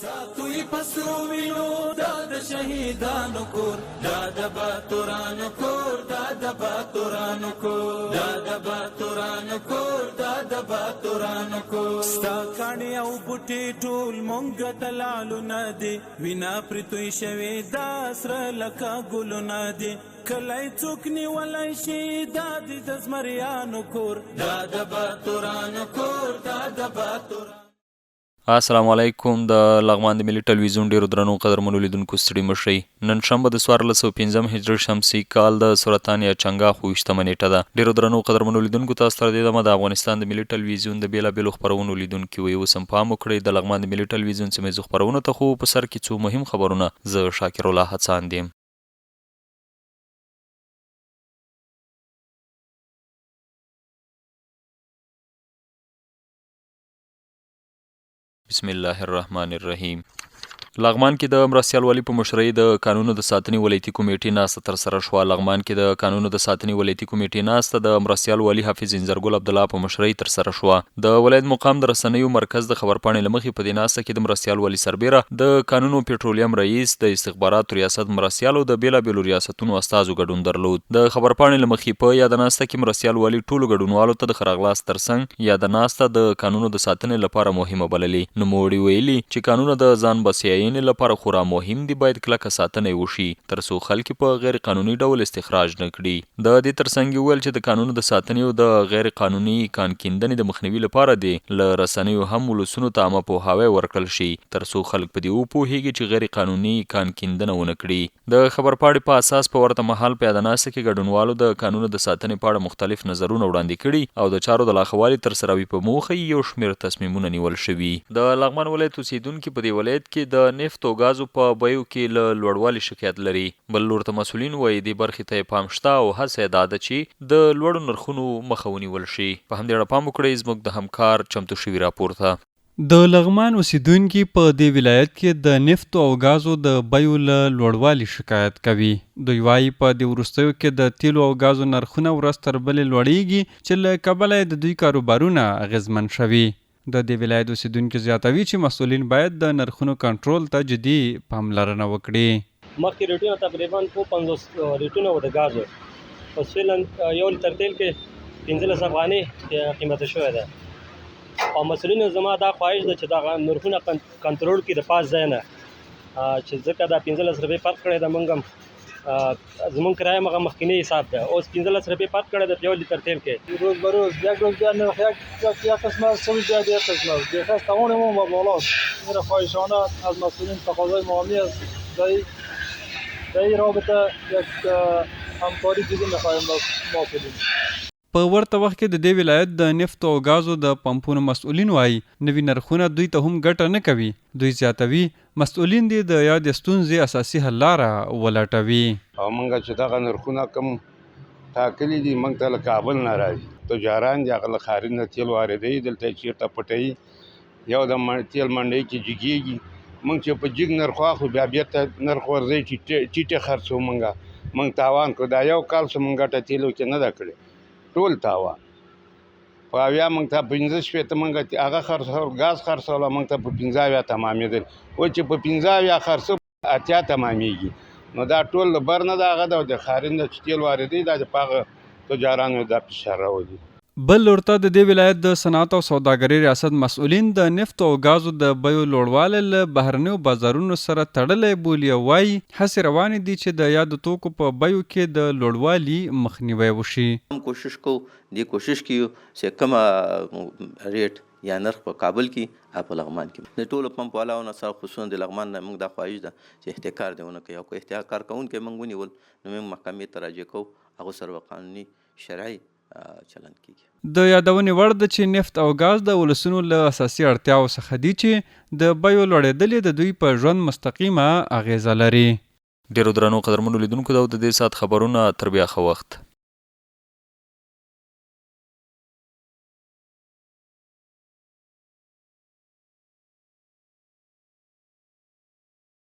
ساتو یې په سرو وینو دا د شهیدانو کور، دا د باتورانو کور، دا د باتورانو کور، دا د باتورانو کور، دا د باتورانو کور. ستا کاڼي او بوټي ټول مونږ ته لعلونه دي، وینا پرې توی شوې دا سره لکه ګلونه دي. کلی څوک نیولی شي دا دي د زمریانو کور، دا د باتورانو کور، دا د باتورانو. السلام علیکم د لغمان د ملي ټلویزیون ډیرو درنو قدرمنو لیدونکو ستړي مشئ. نن شنبه د 1405 هجري شمسي کال د سرطان یا چنګاښ 27مه نیټه ده. ډیرو درنو قدرمنو لیدونکو تاسو تر دې دمه د افغانستان د ملي ټلویزیون د بیلابیلو خپرونو لیدونکي وئ. اوس هم پام وکړئ د لغمان د ملي ټلویزیون سیمه ییزو خپرونو ته، خو په سر کې څو مهم خبرونه. زه شاکر الله هڅاند یم. بسم الله الرحمن الرحیم. لغمان کې د مرستیال والي په مشرۍ د کانونو د ساتنې ولایتي کمیټې ناسته ترسره شوه. لغمان کې د کانونو د ساتنې ولایتي کمیټې ناسته د مرستیال والي حافظ انځرګل عبدالله په مشرۍ ترسره شوه. د ولایت مقام د رسنیو مرکز د خبرپاڼې له مخې په دې ناسته کې د مرستیال والي سربېره د کانونو پټرولیم رئیس، د استخباراتو ریاست مرستیال او د بېلابېلو ریاستونو استازو ګډون درلود. د خبرپاڼې له مخې په یاده ناسته کې مرستیال والي ټولو ګډونوالو ته د ښه راغلاست ترڅنګ یاده ناسته د کانونو د ساتنې لپاره مهمه بللې. نوموړي ویلي، چې کانونه د ځان بسیاینې لپاره خورا مهم دي، باید کلکه ساتنه یې وشي، تر څو خلک یې په غیر قانوني ډول استخراج نه کړي. د دې ترڅنګ یې وویل، چې د کانونو د ساتنې او د غیر قانوني کان کیندنې د مخنیوي لپاره دې له رسنیو هم ولسونو ته عامه پوهاوی ورکړل شي، تر څو خلک په دې وپوهېږي، چې غیر قانوني کان کیندنه ونه کړي. د خبرپاڼې په اساس په ورته مهال په یاده ناسته کې ګډونوالو د کانونو د ساتنې په اړه مختلف نظرونه وړاندې کړي او د چارو د لا ښه والي ترسراوي په موخه یې یو شمېر تصمیمونه نیول شوي. د لغمان ولایت اوسېدونکي په دې ولایت کې د نفتو او ګازو په بیو کې له لوړوالي شکایت لري. بل لور ته مسؤلین وايي، دې برخې ته یې پام شته او هڅه یې دا ده چې د لوړو نرخونو مخه ونیول شي. په همدې اړه پام وکړئ زموږ د همکار چمتو شوي راپور ته. د لغمان اوسېدونکي په دې ولایت کې د نفتو او ګازو د بیو له لوړوالي شکایت کوي. دوی وايي، په دې وروستیو کې د تېلو او ګازو نرخونه ورځ تر بلې لوړېږي چې له کبله یې د دوی کاروبارونه اغېزمن شوي. د دې ولایت اوسېدونکي زیاتوي چې مسؤلین باید د نرخونو کنټرول ته جدي پاملرنه وکړي. مخکې ریټونه تقریبا 55 ریټونه و د ګازو، اوس فعلا یو لیتر تیل کې 15 افغانۍ قیمت شوی ده. او مسؤلینو زما دا خواهش ده چې دغه نرخونه کنټرول کړي د پاس ځای نه، چې ځکه دا 15 روپۍ فرق کړی ده. موږ هم زمونږ کرایه هم هغه مخکینی حساب ده، اوس 15 روپۍ فرق کړی ده په یو لیتر تیل کې. روز به روز یک روز بیا نرخ یک یک قسم است، روز بیا یک قسم است. بیخی از توان ما بالاست. این را خواهشانه از مسئولین تقاضای ما همی است در این رابطه یک همکاری جدی میخواهیم با مسئولین. په ورته وخت کې د دې ولایت د نفتو او ګازو د پمپونو مسؤلین وايي، نوي نرخونه دوی ته هم ګټه نه کوي. دوی زیاتوي، مسؤلین دې د یادې ستونزې اساسي حل لاره ولټوي. او مونږ چې دغه نرخونه کوم ټاکلي دي، مونږ ته له کابل نه راځي. تجاران دي، هغه له خارج نه تیل واردوي، دلته یې چېرته پټوي، یو د تیل منډۍ کې جګېږي. مونږ چې په جګ نرخ واخلو، بیا بېرته نرخ ورځوي چې ټیټ یې خرڅوو. مونږ تاوان کړو. دا یو کال څه مونږ ګټه تیلو کې نه ده کړې، ټول تاوان. په 70 مونږ ته 65 مونږ هغه خرڅول، ګاز خرڅول، مونږ ته په 75 تمامېدل. اوس چې په 75 خرڅو 80 تمامېږي. نو دا ټول له بر نه ده، هغه ده د خارج نه چې تیل واردوي، دا د په هغه تجارانو دا فشار راولي. بل لور ته د دې ولایت د صنعت او سوداګرۍ ریاست مسؤلین د نفتو او ګازو د بیو لوړوالی له بهرنیو بازارونو سره تړلی بولي او وايي، هڅې روانې دي چې د یادو توکو په بیو کې د لوړوالي مخنیوی وشي. هم کوشش کوو، دې کوشش کې یو چې کومه ریټ یا نرخ په کابل کې او په لغمان کې د ټولو پمپ والاو نه سره خصوصا د لغمان نه موږ دا خواهش ده چې احتکار دې ونه کوي، او که احتکار کوونکی موږ ونیول نو موږ محکمې ته راجع کوو، هغو سره به قانوني شرعي چلند کیږي. د یادونې وړ ده چې نفت او ګاز د ولسونو له اساسي اړتیاوو څخه دي چې د بیو لوړېدل یې د دوی په ژوند مستقیمه اغېزه لري. ډېرو درنو قدرمنو لیدونکو دا و د دې ساعت خبرونه، تر بیا ښه وخت.